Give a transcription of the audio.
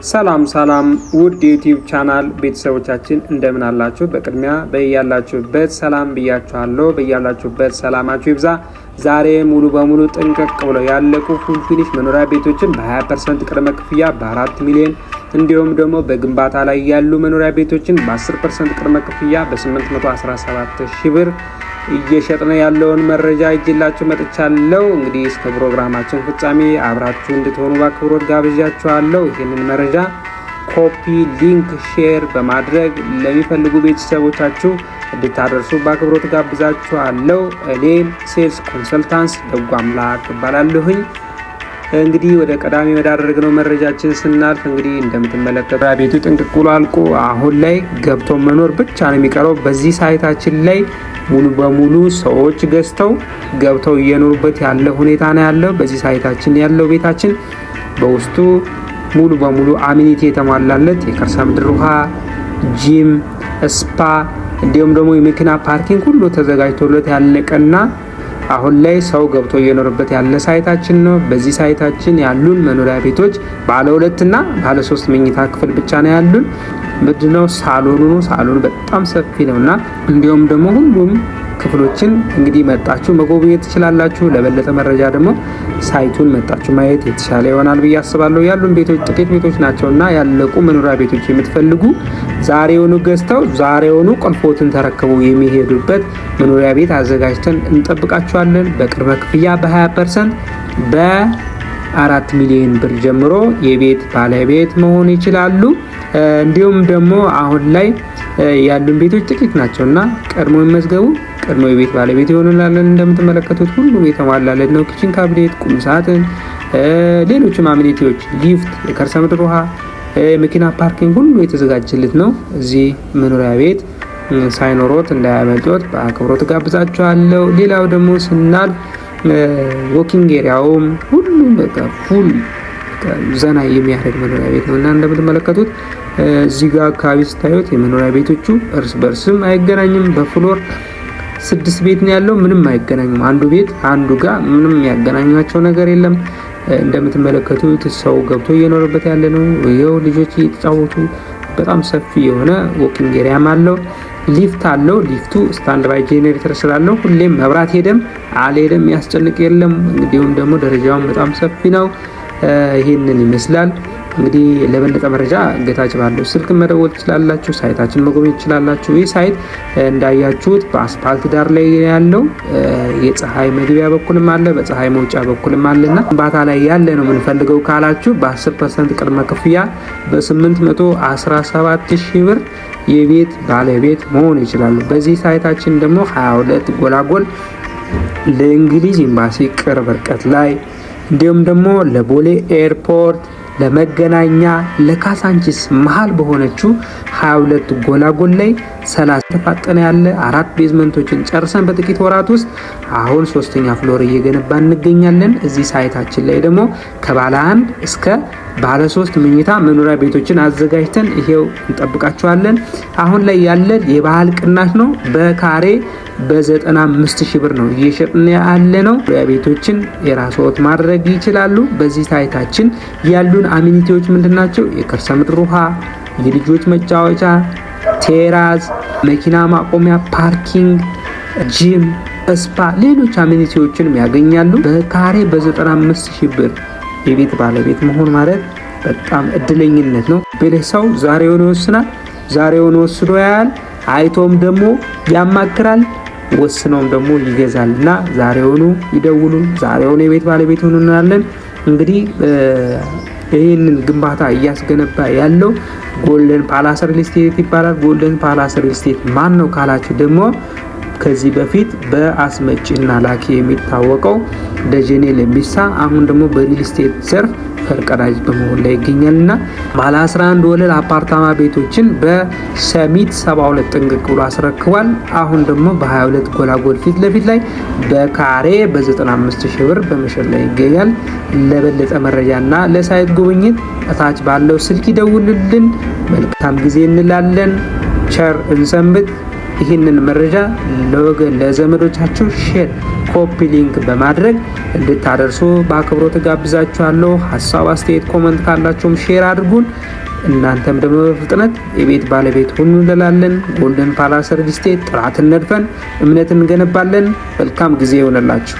ሰላም ሰላም ውድ የ YouTube channel ቤተሰቦቻችን፣ እንደምን አላችሁ? በቅድሚያ በያላችሁበት ሰላም ብያችኋለሁ። በያላችሁበት ሰላማችሁ ይብዛ። ዛሬ ሙሉ በሙሉ ጥንቅቅ ብለው ያለቁ full finish መኖሪያ ቤቶችን በ20% ቅድመ ክፍያ በ4 ሚሊዮን፣ እንዲሁም ደግሞ በግንባታ ላይ ያሉ መኖሪያ ቤቶችን በ10% ቅድመ ክፍያ በ817 ሺህ ብር እየሸጥን ያለውን መረጃ ይዤላችሁ መጥቻለሁ። እንግዲህ እስከ ፕሮግራማችን ፍጻሜ አብራችሁ እንድትሆኑ በአክብሮት ጋብዣችኋለሁ። ይህንን መረጃ copy፣ link፣ share በማድረግ ለሚፈልጉ ቤተሰቦቻችሁ እንድታደርሱ በአክብሮት ጋብዛችኋለሁ። እኔ sales consultants ደጉ አምላክ እባላለሁኝ። እንግዲህ ወደ ቀዳሚ ወዳደረግነው መረጃችን ስናልፍ፣ እንግዲህ እንደምትመለከቱ ቤቱ ጥንቅቅ ብሎ አልቆ አሁን ላይ ገብቶ መኖር ብቻ ነው የሚቀረው። በዚህ site ኣችን ላይ ሙሉ በሙሉ ሰዎች ገዝተው ገብተው እየኖሩበት ያለ ሁኔታ ነው ያለው። በዚህ site ኣችን ያለው ቤታችን በውስጡ ሙሉ በሙሉ amenity የተሟላለት፣ የከርሰ ምድር ውሃ፣ gym፣ spa እንዲሁም ደግሞ የመኪና parking ሁሉ ተዘጋጅቶለት ያለቀና አሁን ላይ ሰው ገብቶ እየኖረበት ያለ site ኣችን ነው። በዚህ site ኣችን ያሉን መኖሪያ ቤቶች ባለ ሁለትና ባለ ሶስት መኝታ ክፍል ብቻ ነው ያሉን። ምንድነው፣ ሳሎኑ ነው። ሳሎኑ በጣም ሰፊ ነው እና እንዲሁም ደግሞ ሁሉም ክፍሎችን እንግዲህ መጣችሁ መጎብኘት ትችላላችሁ። ለበለጠ መረጃ ደግሞ site ኡን መጣችሁ ማየት የተሻለ ይሆናል ብዬ አስባለሁ። ያሉን ቤቶች ጥቂት ቤቶች ናቸውና ያለቁ መኖሪያ ቤቶች የምትፈልጉ ዛሬውኑ ገዝተው ዛሬውኑ ቁልፎትን ተረክበው የሚሄዱበት መኖሪያ ቤት አዘጋጅተን እንጠብቃችኋለን። በቅድመ ክፍያ በ20% በ4 ሚሊዮን ብር ጀምሮ የቤት ባለቤት መሆን ይችላሉ። እንዲሁም ደግሞ አሁን ላይ ያሉን ቤቶች ጥቂት ናቸው እና ቀድሞ ይመዝገቡ፣ ቀድሞ የቤት ባለቤት ይሆኑላለን። እንደምትመለከቱት ሁሉም የተሟላለት ነው። Kitchen cabinet፣ ቁም ሳጥን፣ ሌሎችም amenity ዎች፣ ሊፍት፣ የከርሰ ምድር ውሃ፣ የመኪና parking ሁሉ የተዘጋጀለት ነው። እዚህ መኖሪያ ቤት ሳይኖሮት እንዳያመልጦት በአክብሮት ጋብዛችኋለሁ። ሌላው ደግሞ ስናልፍ walking area ውም ሁሉም በቃ full ዘና የሚያደርግ መኖሪያ ቤት ነው እና እንደምትመለከቱት እዚህ ጋር አካባቢ ስታዩት የመኖሪያ ቤቶቹ እርስ በርስም አይገናኝም። በ floor ስድስት ቤት ነው ያለው፣ ምንም አይገናኙም። አንዱ ቤት አንዱ ጋር ምንም ያገናኛቸው ነገር የለም። እንደምትመለከቱት ሰው ገብቶ እየኖረበት ያለ ነው። ይኸው ልጆች እየተጫወቱ፣ በጣም ሰፊ የሆነ walking area ም አለው። ሊፍት አለው። ሊፍቱ stand by generator ስላለው ሁሌም መብራት ሄደም አልሄደም ያስጨንቅ የለም። እንዲሁም ደግሞ ደረጃውን በጣም ሰፊ ነው። ይህንን ይመስላል። እንግዲህ ለበለጠ መረጃ ገታች ባለው ስልክ መደወል ትችላላችሁ። Site ኣችን መጎብኘት ትችላላችሁ። ይህ site እንዳያችሁት በአስፓልት ዳር ላይ ያለው፣ የፀሐይ መግቢያ በኩልም አለ፣ በፀሐይ መውጫ በኩልም አለና ግንባታ ላይ ያለ ነው የምንፈልገው ካላችሁ በ10% ቅድመ ክፍያ በ817 ሺህ ብር የቤት ባለቤት መሆን ይችላሉ። በዚህ site ኣችን ደግሞ 22 ጎላጎል ለእንግሊዝ ኤምባሲ ቅርብ ርቀት ላይ፣ እንዲሁም ደግሞ ለቦሌ ኤርፖርት፣ ለመገናኛ፣ ለካሳንቺስ መሀል በሆነችው 22 ጎላጎል ላይ 30 ተፋጠነ ያለ አራት basement ኦችን ጨርሰን በጥቂት ወራት ውስጥ አሁን ሶስተኛ floor እየገነባ እንገኛለን። እዚህ site ኣችን ላይ ደግሞ ከባለ አንድ እስከ ባለ ሶስት መኝታ መኖሪያ ቤቶችን አዘጋጅተን ይሄው እንጠብቃችኋለን። አሁን ላይ ያለን የበዓል ቅናሽ ነው። በካሬ በ95 ሺህ ብር ነው እየሸጥን ያለ ነው። መኖሪያ ቤቶችን የራስዎት ማድረግ ይችላሉ። በዚህ site ኣችን ያሉን amenity ዎች ምንድን ናቸው? የከርሰ ምድር ውሃ፣ የልጆች መጫወቻ፣ terrace፣ መኪና ማቆሚያ፣ parking፣ gym፣ spa፣ ሌሎች amenity ዎችንም ያገኛሉ። በካሬ በ95 ሺህ ብር የቤት ባለቤት መሆን ማለት በጣም እድለኝነት ነው። ብልህ ሰው ዛሬውን ይወስናል፣ ዛሬውን ወስዶ ያያል፣ አይቶም ደግሞ ያማክራል፣ ወስነውም ደግሞ ይገዛል እና ዛሬውኑ ይደውሉ፣ ዛሬውኑ የቤት ባለቤት ይሁኑ እንላለን። እንግዲህ ይህንን ግንባታ እያስገነባ ያለው ጎልደን ፓላስ ሪል ስቴት ይባላል። ጎልደን ፓላስ ሪል ስቴት ማን ነው ካላችሁ ደግሞ ከዚህ በፊት በአስመጪና ላኪ የሚታወቀው ደጀኔ ለሚሳ አሁን ደግሞ በሪል ስቴት ዘርፍ ፈርቀዳጅ በመሆን ላይ ይገኛል እና ባለ 11 ወለል አፓርታማ ቤቶችን በሰሚት 72 ጥንቅቅ ብሎ አስረክቧል። አሁን ደግሞ በ22 ጎላጎል ፊት ለፊት ላይ በካሬ በ95 ሺህ ብር በመሸጥ ላይ ይገኛል። ለበለጠ መረጃና ለ site ጉብኝት እታች ባለው ስልክ ይደውሉልን። መልካም ጊዜ እንላለን። ቸር እንሰንብት። ይህንን መረጃ ለወገን ለዘመዶቻችሁ share፣ copy link በማድረግ እንድታደርሱ በአክብሮት ጋብዛችኋለሁ። ሀሳብ፣ አስተያየት፣ comment ካላችሁም share አድርጉን። እናንተም ደግሞ በፍጥነት የቤት ባለቤት ሁኑ እንላለን። ጎልደን ፓላስ ሪል ስቴት ጥራትን ነድፈን እምነትን እንገነባለን። መልካም ጊዜ ይሆንላችሁ።